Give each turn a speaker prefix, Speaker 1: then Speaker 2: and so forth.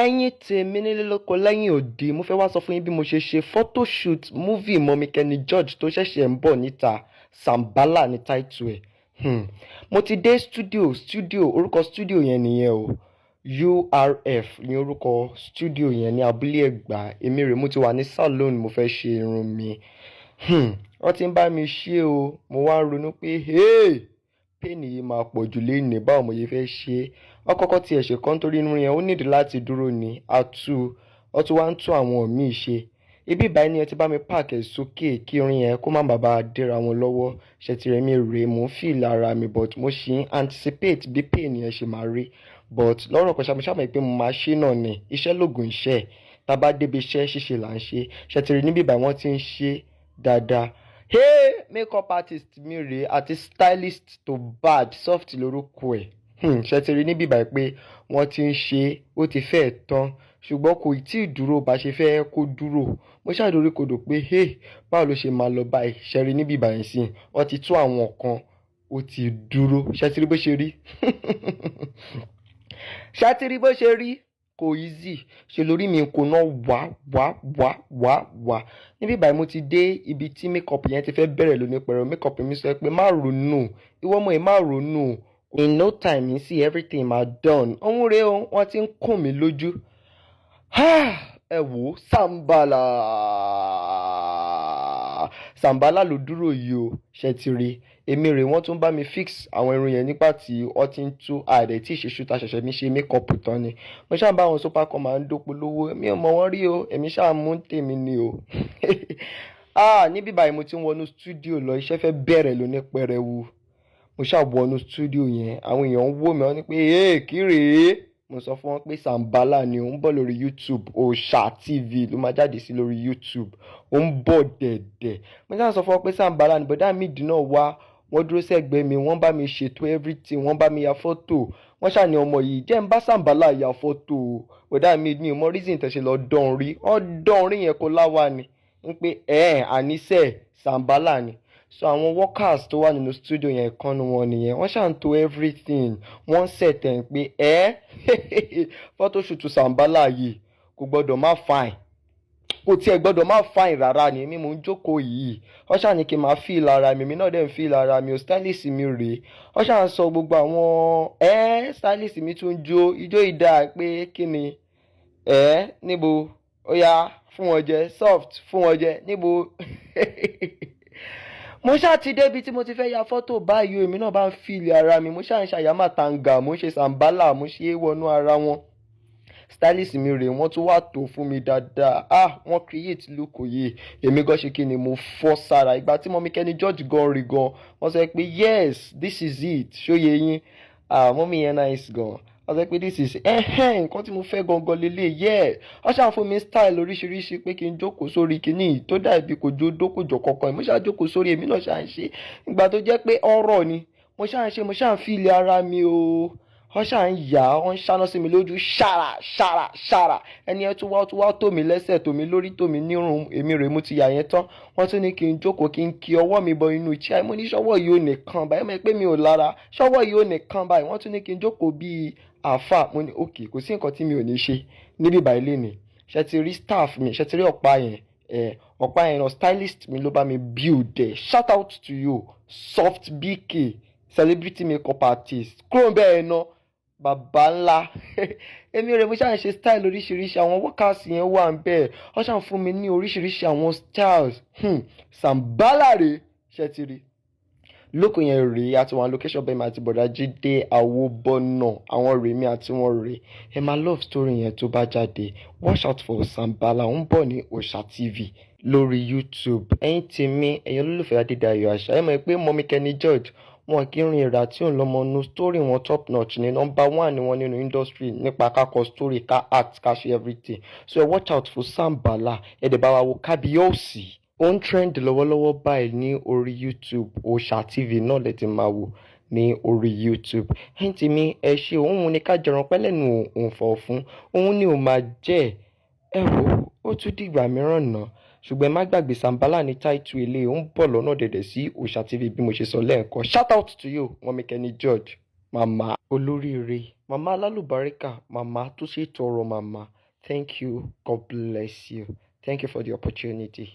Speaker 1: Ẹ̀yin tèmi nílé lóko lẹ́yìn òdì, mo fẹ́ wá sọ fún yín bí mo ṣe ṣe photoshoot movie Mummy Kenny George tó ṣẹ̀ṣẹ̀ ń bọ̀ níta. Sambala ní title ẹ̀. Mo ti dé studio. Studio, orúkọ studio yẹn nìyẹn o, URF ní orúkọ studio yẹn ní Abúlé Ẹ̀gbá. Èmi rè, mo ti wà ní salon, mo fẹ́ ṣe irun mi. Wọ́n ti ń bá mi ṣe o. Mo wá ń ronú pé, hey, pain yìí máa pọ̀ jù lénìí, báwo mo ṣe fẹ́ ṣe é? Wọ́n kọ́kọ́ tiẹ̀ ṣe kan torí irun yẹn ó nídìí láti dúró ní àtú, wọ́n tún wá ń tún àwọn míì ṣe. Ibi ìbáyìí ni ẹ ti bá mi park ẹ̀ sókè kí irun yẹn kó má bàa déra wọn lọ́wọ́. Ṣètìrẹ́ mi rèé, mò ń feel ara mi, but mo ṣì ń anticipate bí pain yẹn ṣe máa rí. But lọ́rọ̀ kan ṣá, mo ṣáà mọ̀ pé mo máa ṣe náà ni. Iṣẹ́ lògùn iṣẹ́, tá a bá débi iṣẹ́, ṣíṣe là ń ṣe. Ṣètìrẹ́ níbí ìbáyìí, wọ́n ti ń ṣe dáadáa. Hey, makeup artist mi rèé àti stylist tó bad, Soft lórúkọ ẹ̀. Ṣe ti rí níbí báyìí pé wọ́n ti ń ṣe, ó ti fẹ́ẹ̀ tán, ṣùgbọ́n kò tí ì dúró bá ṣe fẹ́ kó dúró. Mo ṣàdórí kodò pé, hey, báwo ló ṣe máa lọ báyìí? Ṣe rí níbí báyìí sí, wọ́n ti tú àwọn kan, ó ti dúró. Ṣe ti rí bó ṣe rí? Ṣe ti rí bó ṣe rí? Kò easy ṣe lórí mi kò ná wá wá wá wá wá. Níbí báyìí, mo ti dé ibi tí makeup yẹn ti fẹ́ bẹ̀rẹ̀ lónìí pẹ̀rọ. Makeup mi sọ pé, "Má ronú, ìwọ ọmọ yìí, má ronú. In no time you see everything ma done." Òun rèé o, wọ́n ti ń kùn mí lójú. Ẹ wò ó, Sambala, Sambala ló dúró yìí o. Ṣe ti rí? Èmi rè, wọ́n tún bá mi fix àwọn irun yẹn nígbà tí wọ́n ti ń tú àdẹ̀ tí ìṣe ṣúta ṣẹ̀ṣẹ̀ mi ṣe makeup tán ni. Mo ṣáà bá àwọn super máa ń dópo lówó, mi ò mọ̀ wọ́n rí o, èmi ṣáà mú tèmi ni o. Ah, níbí báyìí, mo ti ń wọnú studio lọ, iṣẹ́ fẹ́ bẹ̀rẹ̀ lóní pẹrẹwu. Mo ṣáà wọnú studio yẹn, àwọn èèyàn ń wò mí, wọ́n ní pé, "Ee, kí rèé?" Mo sọ fún wọn pé Sambala ni, ó ń bọ̀ lórí YouTube, Òòṣà TV ló máa jáde sí lórí YouTube, ó ń bọ̀ dẹ̀dẹ̀. Mo ṣáà sọ fún wọn pé Sambala ni. Bọ̀dá mi dì náà wá, wọ́n dúró sẹ́gbẹ̀ẹ́ mi, wọ́n bá mi ṣètò everything, wọ́n bá mi ya fọ́tò. Wọ́n ṣáà ní, "Ọmọ yìí, jẹ́ ń bá Sambala ya fọ́tò." Bọ̀dá mi ní ìmọ̀ reason tẹ̀sí lọ dán rí, wọ́n dán rí yẹn kó láwa ni ń pé ẹ̀ àníṣe Sambala ni. So àwọn workers tó wà nínú studio yẹn, kọ́nu wọn nìyẹn, wọ́n ṣáà ń to everything, wọ́n set ẹ̀ pé ẹ́ photoshoot Sambala yìí kò gbọ́dọ̀ má fine, kò tiẹ̀ gbọ́dọ̀ má fine rárá ni. Èmi mò ń jókòó yìí, wọ́n ṣáà ní kí n máa feel ara mi, èmi náà dẹ̀ ń feel ara mi o. Stylist mi rèé, wọ́n ṣáà ń sọ gbogbo àwọn ẹ́ stylist mi tún jó ijó ìdá pé kí ni ẹ́ níbo ó yá fún wọn jẹ Soft, fún wọn jẹ níbo. Mo ṣáà ti débi tí mo ti fẹ́ ya fọ́tò báyìí, èmi náà bá ń feel ara mi, mo ṣáà ń ṣàyàmà tàǹgà, mo ń ṣe Sambala, mo ṣe é wọnú ara wọn. Stylist mi rèé, wọ́n tún wá tó fún mi dáadáa. Ah, wọ́n create look yìí, èmi gan ṣe kí ni, mo fọ́ sára. Ìgbà tí Mummy Kenny George gan rí gan, wọ́n sọ pé, "Yes, this is it." Ṣóye yín? Ah, mummy yẹn nice gan. Wọ́n sọ pé, "This is ẹ̀hẹ́n nǹkan tí mo fẹ́ gangan lélẹ̀." Yeah, wọ́n ṣáà fún mi style oríṣiríṣi pé kí n jókòó sórí kinní tó dàbí kò jó dókòjò kankan. Mo ṣáà jókòó sórí, èmi náà ṣáà ń ṣe. Ìgbà tó jẹ́ pé ọ̀rọ̀ ni mo ṣáà ń ṣe, mo ṣáà ń feel ara mi o. Wọ́n ṣáà ń yà á, wọ́n ń ṣáná sí mi lójú, ṣàrà ṣàrà ṣàrà. Ẹni ẹ tún wá tó mi lẹ́sẹ̀, tó mi lórí, tó mi nírun. Èmi rèé, mo ti yà yẹn tán, wọ́n tún ní kí n jókòó, kí n kí ọwọ́ mi bọ inú chair. Mo ní, "Ṣọwọ́ yìí ò nìkan báyìí?" Mọ̀ pé mi ò lára, ṣọwọ́ yìí ò nìkan báyìí? Wọ́n tún ní kí n jókòó bíi àáfà. Mo ní, "Ok, kò sí nǹkan tí mi ò ní ṣe níbí báyìí lénìí." Ṣe ti rí staff mi? Ṣe ti rí ọ̀pá yẹn? Ẹ̀ ọ̀pá yẹn náà, stylist mi ló bá mi build ẹ̀. Shout out to you, Soft BK, celebrity makeup artist. Kúrò bẹ́ẹ̀ ná, bàbá ńlá. Èmi rẹ̀, mo ṣáà ń ṣe style oríṣiríṣi, àwọn workers yẹn wà ń bẹ́ẹ̀, wọ́n ṣáà ń fún mi ní oríṣiríṣi àwọn styles. Sambala rè, ṣe ti rí lóko yẹn rèé, àti wọn location bẹ́ẹ̀ mi àti bọ̀dá Jídé Àwòbọ̀nà, àwọn rèé mi àti wọn rèé. Ẹ máa love story yẹn tó bá jáde. Watch out for Sambala, ń bọ̀ ní Òòṣà TV lórí YouTube. Ẹ̀yin tèmi, ẹ̀yin olólùfẹ́ Adédayọ̀ Àṣà, ẹ mọ̀ pé Mummy Kenny George, wọn kì í rin ìrà tí òun lọ́mọ nu. Story wọn top notch ní, number one ni wọ́n nínú industry nípa ká kọ story, ká act, ká ṣe everything. So watch out for Sambala. Ẹ dẹ̀ bá wa wo Kábíyèsí, ó ń trend lọ́wọ́lọ́wọ́ báyìí ní orí YouTube. Òòṣà TV náà lè ti máa wò ní orí YouTube. Ẹ̀yin tèmi, ẹ ṣe òun ní ká jẹran pẹ́ lẹ́nu òǹfọ̀ fún òun ni ò máa jẹ́. Ẹ wò ó, tún dìgbà mìíràn náà. Ṣùgbọ́n ẹ má gbàgbé, Sambala ní title ilé, ó ń bọ̀ lọ́nà dẹ̀dẹ̀ sí Òòṣà TV bí mo ṣe sọ lẹ́ẹ̀kan. Shout out to you, Mummy Kenny George. Màmá olóríire, màmá alálùbáríkà, màmá tó ṣe tọrọ màmá. Thank you. God bless you. Thank you for the opportunity.